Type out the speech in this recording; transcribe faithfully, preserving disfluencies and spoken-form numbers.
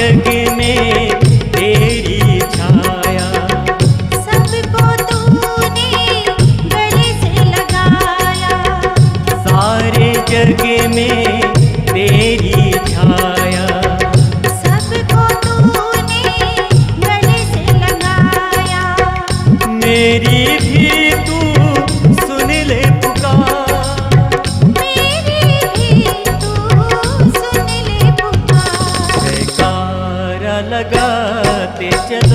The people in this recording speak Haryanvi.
जग में तेरी छाया, सबको तूने गले से लगाया। सारे जग में तेरी छाया, सबको तूने गले से लगाया। मेरी भी तू सुन ले पुकार, मेरी भी तू सुन ले पुकार। जयकारा लगाते चलो,